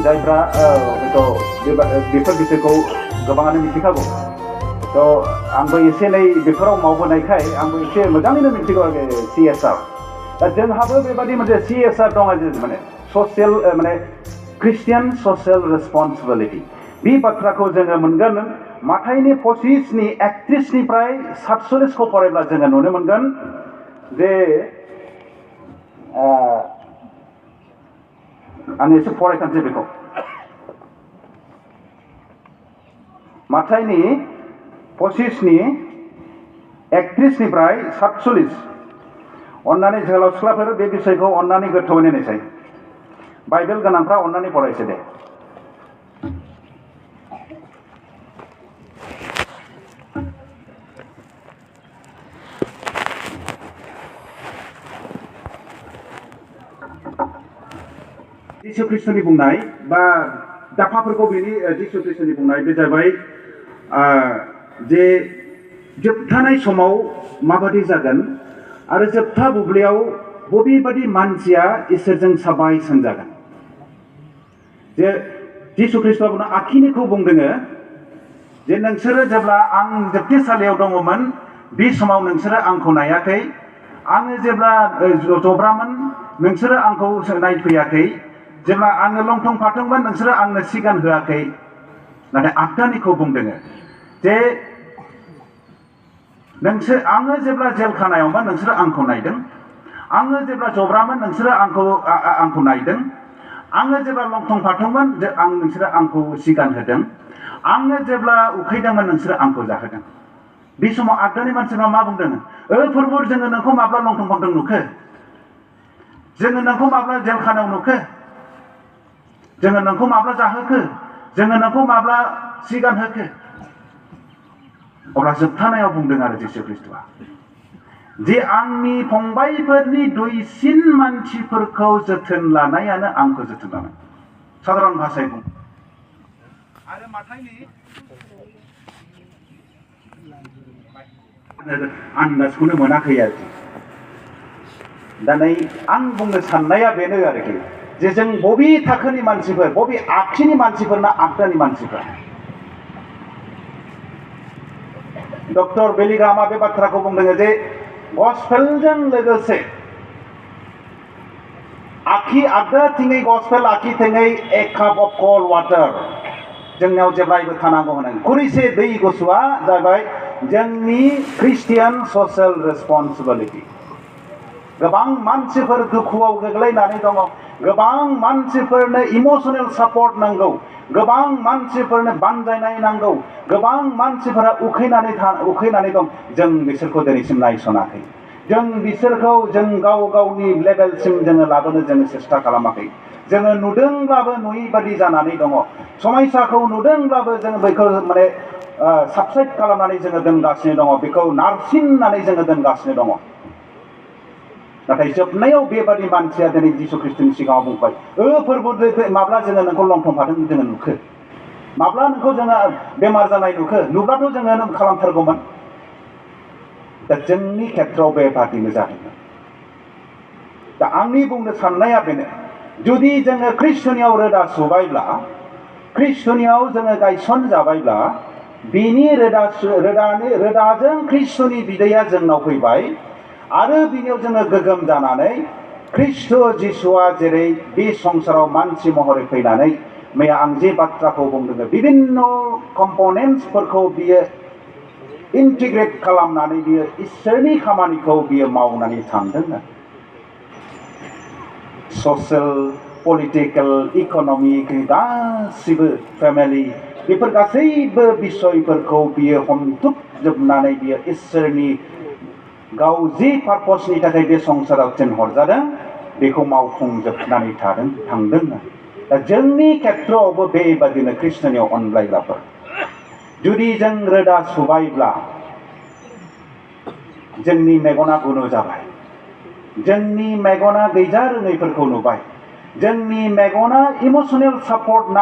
जायफ्रा बेफोर बिषयखौ गोबाङानो मिथिखागौ आंबो एसे एनै बेफोराव मावबोनायखाय आंबो एसे मोजाङैनो मिथिगौ आरो CSR दा जोंहाबो बेबादि मोनसे CSR दङ माने ससियेल माने ख्रिस्टियान ससियेल रेसपन्सिबिलिटि बे बाथ्राखौ जोङो मोनगोन माथाइनि 25नि 31निफ्राय 47खौ फरायब्ला जोङो नुनो मोनगोन जे आं एसे फरायखानोसै बेखौ माथाइनि 25नि 31निफ्राय 47 अन्नानै जोहोलाव सिख्लाफोर बे बिषयखौ अन्नानै गोथौयै नायनायसाय बाइबेल गोनांफ्रा अन्नानै फरायसै दे जिसु ख्रिस्टनि बुंनाय बा दाफाफोरखौ बेनि जिसु ख्रिस्टनि बुंनाय बे जाबाय जे जोबथानाय समाव माबादि जागोन आरो जोबथा बुब्लियाव बबेबादि मानसिया इसोरजों साबाय सानजागोन जे जिसु ख्रिस्टआ बुंनो आखिनिखौ बुंदोङो जे नोंसोरो जेब्ला आं जोबथेसालियाव दङमोन बे समाव नोंसोरो आंखौ नायाखै आङो जेब्ला जब्रामोन नोंसोरो आंखौ नायफैयाखै जेब्ला आङो लंथं फाथोंमोन नोंसोरो आंनो सिगां होआखै नाथाय आगदानिखौ बुंदोङो जे आङो जेब्ला जेलखानायावमोन नोंसोरो आंखौ नायदों आङो जेब्ला जब्रामोन नोंसोरो आंखौ नायदों आङो जेब्ला लंथं फाथोंमोन नोंसोरो आंखौ सिगां होदों आङो जेब्ला उखैदोंमोन नोंसोरो आंखौ जाहोदों बे समाव आगदानि मानसिफ्रा मा बुंदों प्रभु जोङो नोंखौ माब्ला लंथं फाथों नुखो जोङो नोंखौ माब्ला जेलखानायाव नुखो जोङो नोंखौ माब्ला जाहोखो जोङो नोंखौ माब्ला सिगां होखो अब्ला जोबथानायाव बुंदों आरो जिसु ख्रिस्टआ जे आंनि फंबायफोरनि दुइसिन मानसिफोरखौ जोथोन लानायानो आंखौ जोथोन लानाय साधारन भाषायै बुं आरो माथाइनि आन्दाजखौनो मोनाखै आरोखि दा नै आं बुंनो साननाया बेनो आरोखि जे जों बबे थाखोनि मानसिफोर बबे आखिनि मानसिफोर ना आगदानि मानसिफोर डक्टर बेलिग्रामा बे बाथ्राखौ बुंदों जे गसपेलजों लोगोसे आगदाथिङै गसपेल आखिथिङै a cup of cold water जोंनियाव जेब्लायबो थानांगौ होननानै खुरैसे दै गुसुआ जाबाय जोंनि ख्रिस्टियान ससियेल रेसपन्सिबिलिटि गोबां मानसिफोर दुखुआव गोग्लैनानै दङ गोबां मानसिफोरनो इमोसनेल सापर्ट नांगौ गोबां मानसिफोरनो बानजायनाय नांगौ गोबां मानसिफोरा उखैनानै दं जों बिसोरखौ दिनैसिम नायसनाखै जों बिसोरखौ जों गाव गावनि लेभेलसिम जोङो लाबोनो जोङो सेस्था खालामाखै जोङो नुदोंब्लाबो नुयै बादि जानानै दङ समायसाखौ नुदोंब्लाबो जों बेखौ माने साबसाइड खालामनानै जोङो दोनगासिनो दङ बेखौ नारसिननानै जोङो दोनगासिनो दङ नाथाय जोबनायाव बेबादि मानसिया दिनै जिसु ख्रिस्टनि सिगाङाव बुंबाय फोरबो माब्ला जोङो नोंखौ लंथं फाथों जोङो नुखो माब्ला नोंखौ जोङो बेमार जानाय नुखो नुब्लाथ' जोङो खालामथारगौमोन दा जोंनि खेथ्रआव बेबादिनो जादोंमोन दा आंनि बुंनो साननाया बेनो जुदि जोङो ख्रिस्टनियाव रोदा सुबायब्ला ख्रिस्टनियाव जोङो गायसन जाबायब्ला बिनि रोदाजों ख्रिस्टनि बिदैया जोंनाव फैबाय आरो बिनियाव जोङो गोगोम जानानै ख्रिस्ट जिसुआ जेरै बे संसाराव मानसि महरै फैनानै मैया आं जे बाथ्राखौ बुंदों बिभिन्न कम्पनेन्ट्सफोरखौ बियो इन्टिग्रेट खालामनानै बियो इसोरनि खामानिखौ बियो मावनानै थांदों ससियेल पलिटिकेल इक'नमिक गासिबो फेमिलि बेफोर गासैबो बिसयफोरखौ बियो हमथुबजोबनानै बियो इसोरनि गाव जि पार्पसनि थाखाय बे संसाराव थिनहरजादों बेखौ मावफुंजोबनानै थांदों दा जोंनि खेथ्रआवबो बेबादिनो ख्रिस्टनियाव अनलायग्राफोर जुदि जों रोदा सुबायब्ला जोंनि मेगना गुनु जाबाय जोंनि मेगना गैजा रोङैफोरखौ नुबाय जोंनि मेगना इमोसनेल सापर्ट